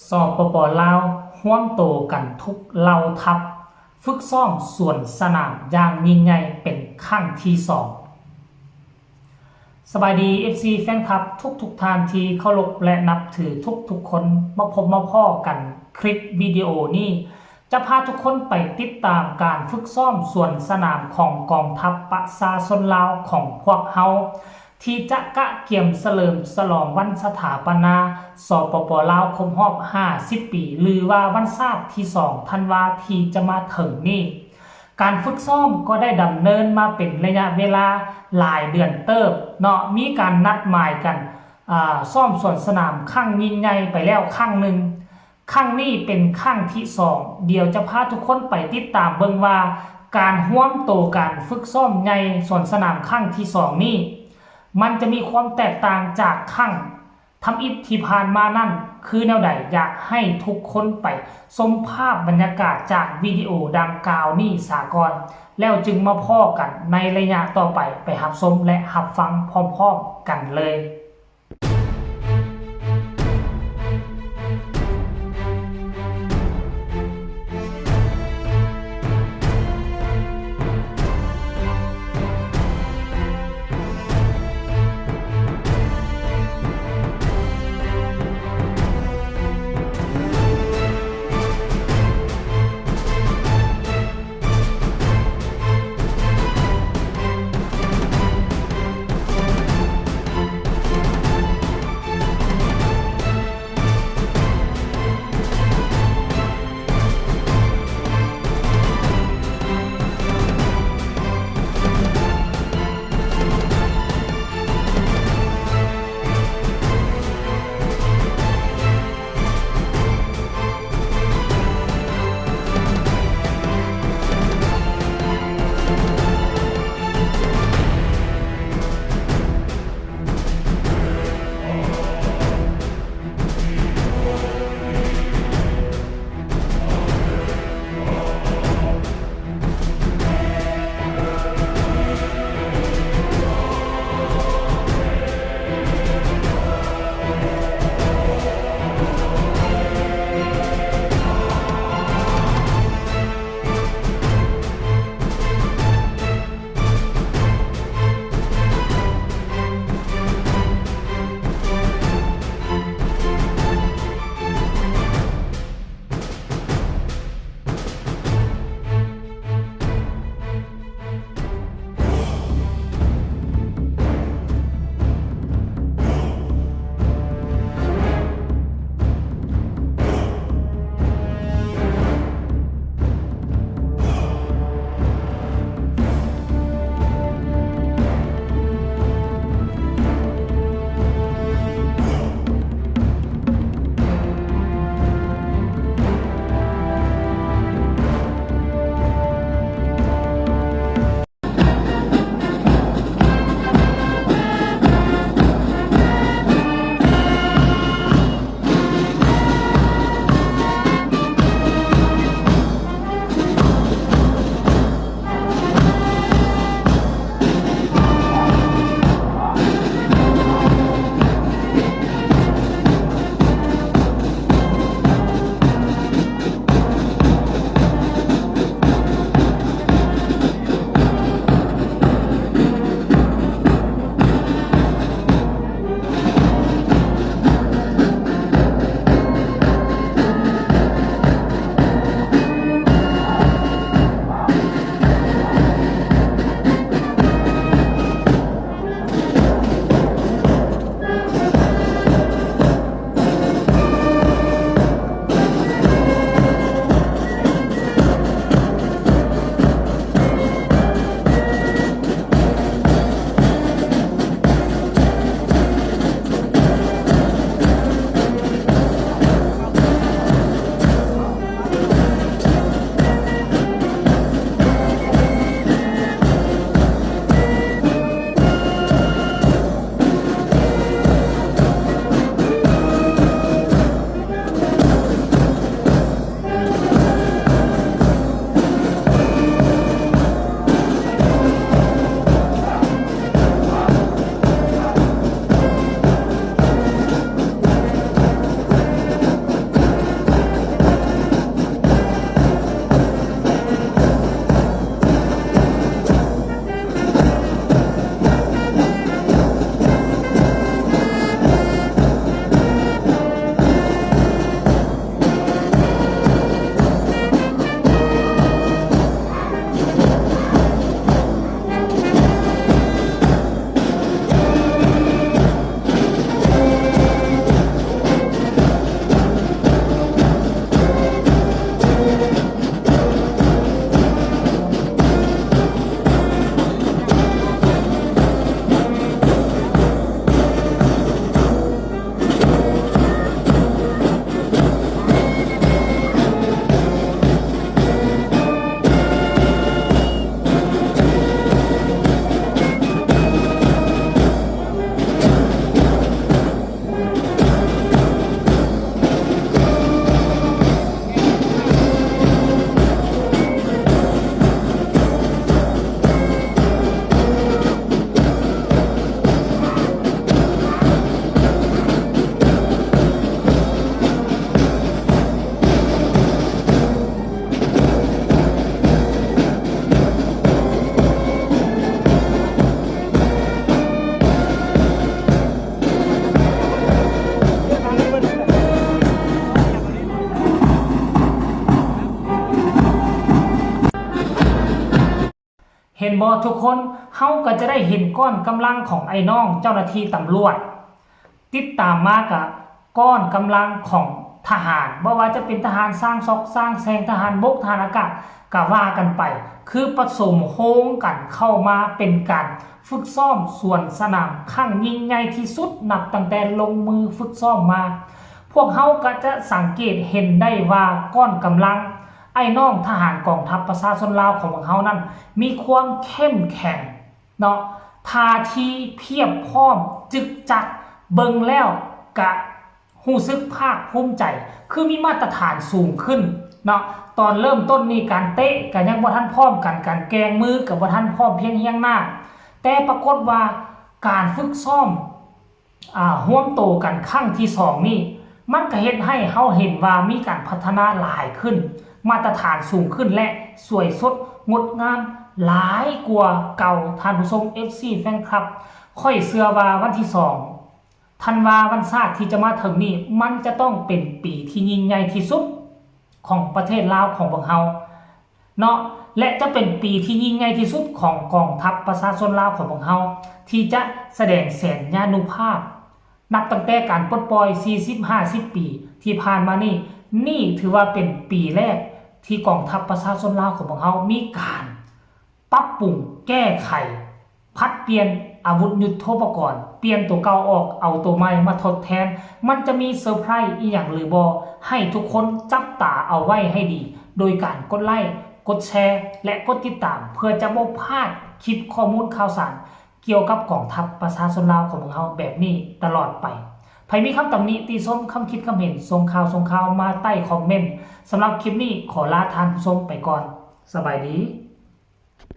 ສປປ ລາວ ຮວມໂຕກັນທຸກເຫຼົ່າທັບ ຝຶກຊ້ອມສວນສະໜາມຢ່າງຍິ່ງໃຫຍ່ເປັນຄັ້ງທີສອງ. ສະບາຍດີ ເອັຟຊີ ແຟນຄລັບທຸກໆທ່ານທີ່ເຄົາລົບ ແລະ ນັບຖືທຸກໆຄົນ. ມາພົບມາພໍ້ກັນຄລິບວິດີໂອນີ້ ຈະພາທຸກຄົນໄປຕິດຕາມການຝຶກຊ້ອມສວນສະໜາມຂອງກອງທັບປະຊາຊົນລາວຂອງພວກເຮົາ ທີ່ຈະກະກຽມສະເຫຼີມສະຫຼອງວັນສະຖາປະນາ ສປປ ລາວ ຄົບຮອບຫ້າສິບປີ ຫຼືວ່າວັນຊາດທີສອງທັນວາທີ່ຈະມາເຖິງນີ້. ການຝຶກຊ້ອມກໍໄດ້ດຳເນີນມາເປັນໄລຍະເວລາຫຼາຍເດືອນເຕີບເນາະ, ມີການນັດໝາຍກັນ ອາ ຊ້ອມສວນສະໜາມຄັ້ງຍິ່ງໃຫຍ່ໄປແລ້ວຄັ້ງໜຶ່ງ. ຄັ້ງນີ້ເປັນຄັ້ງທີສອງ. ດຽວຈະພາທຸກຄົນໄປຕິດຕາມເບິ່ງວ່າ ການຮວມໂຕການຝຶກຊ້ອມໃຫຍ່ສວນສະໜາມຄັ້ງທີສອງນີ້ ມັນຈະມີຄວາມແຕກຕ່າງຈາກຄັ້ງທຳອິດທີ່ຜ່ານມານັ້ນຄືແນວໃດ. ຢາກໃຫ້ທຸກຄົນໄປຊົມພາບບັນຍາກາດຈາກວິດີໂອດັ່ງກ່າວນີ້ສາກ່ອນ, ແລ້ວຈຶ່ງມາພໍ້ກັນໃນໄລຍະຕໍ່ໄປ. ໄປຮັບຊົມ ແລະ ຮັບຟັງພ້ອມໆກັນເລີຍ. ເຫັນບໍ່ທຸກຄົນ? ເຮົາກໍຈະໄດ້ເຫັນກ້ອນກຳລັງຂອງໄອ້ນ້ອງເຈົ້າໜ້າທີ່ຕຳຫຼວດ ຕິດຕາມມາກະກ້ອນກຳລັງຂອງທະຫານ ບໍ່ວ່າຈະເປັນທະຫານຊ່າງຊອກຊ່າງແຊງ, ທະຫານບົກ, ທະຫານອາກາດ ກະວ່າກັນໄປ ຄືປະສົມໂຮງກັນເຂົ້າມາເປັນການຝຶກຊ້ອມສວນສະໜາມຄັ້ງຍິ່ງໃຫຍ່ທີ່ສຸດ ນັບຕັ້ງແຕ່ລົງມືຝຶກຊ້ອມມາ. ພວກເຮົາກະຈະສັງເກດເຫັນໄດ້ວ່າກ້ອນກຳລັງ ອ້າຍນ້ອງທະຫານກອງທັບປະຊາຊົນລາວຂອງພວກເຮົານັ້ນ ມີຄວາມເຂັ້ມແຂງເນາະ ທ່າທີພຽບພ້ອມ ຈຶກຈັກ ເບິ່ງແລ້ວກະຮູ້ສຶກພາກພູມໃຈ ຄືມີມາດຕະຖານສູງຂຶ້ນເນາະ. ຕອນເລີ່ມຕົ້ນນີ້ການເຕະກະຍັງບໍ່ທັນພ້ອມກັນ ການແກ່ງມືກະບໍ່ທັນພ້ອມພຽງຮຽງໜ້າ ແຕ່ປາກົດວ່າການຝຶກຊ້ອມ ອາ ຮວມໂຕກັນຄັ້ງທີສອງນີ້ ມັນກະເຮັດໃຫ້ເຮົາເຫັນວ່າມີການພັດທະນາຫຼາຍຂຶ້ນ ມາດຕະຖານສູງຂຶ້ນ ແລະ ສວຍສົດງົດງາມຫຼາຍກວ່າເກົ່າ. ທ່ານຜູ້ຊົມ ເອັຟຊີ ແຟນຄລັບ ຂ້ອຍເຊື່ອວ່າວັນທີສອງທັນວາ ວັນຊາດທີ່ຈະມາເຖິງນີ້ ມັນຈະຕ້ອງເປັນປີທີ່ຍິ່ງໃຫຍ່ທີ່ສຸດຂອງປະເທດລາວຂອງພວກເຮົາ ເນາະ ແລະ ຈະເປັນປີທີ່ຍິ່ງໃຫຍ່ທີ່ສຸດຂອງກອງທັບປະຊາຊົນລາວຂອງພວກເຮົາ ທີ່ຈະສະແດງແສນຍານຸພາບ ນັບຕັ້ງແຕ່ການປົດປ່ອຍສີ່ສິບ ຫ້າສິບປີທີ່ຜ່ານມານີ້. ນີ້ຖືວ່າເປັນປີແລກທີ່ກອງທັບປະຊາຊົນລາວຂອງພວກເຮົາມີການປັບປຸງແກ້ໄຂ ຜັດປ່ຽນອາວຸດຍຸດໂທປະກອນ, ປ່ຽນໂຕເກົ່າອອກ ເອົາໂຕໃໝ່ມາທົດແທນ. ມັນຈະມີເຊີໄພຣອີ່ຫຍັງຫຼືບໍ່? ໃຫ້ທຸກຄົນຈັບຕາເອົາໄວ້ໃຫ້ດີ ໂດຍການກົດໄລ, ກົດແຊ ແລະ ກົດຕິດຕາມ ເພື່ອຈະບໍ່ພາດຄລິບຂໍ້ມູນຂ່າວສານກ່ຽວກັບກອງທັບປະຊາຊົນລາວຂອງພວກເຮົາແບບນີ້ຕະຫຼອດໄປ. ໃຜມີຄຳຕຳໜິຕິຊົມ, ຄຳຄິດຄຳເຫັນ, ສົ່ງຂ່າວ, ສົ່ງຂ່າວມາໃຕ້ຄອມເມັນ. ສຳລັບຄລິບນີ້ ຂໍລາທ່ານຜູ້ຊົມໄປກ່ອນ. ສະບາຍດີ.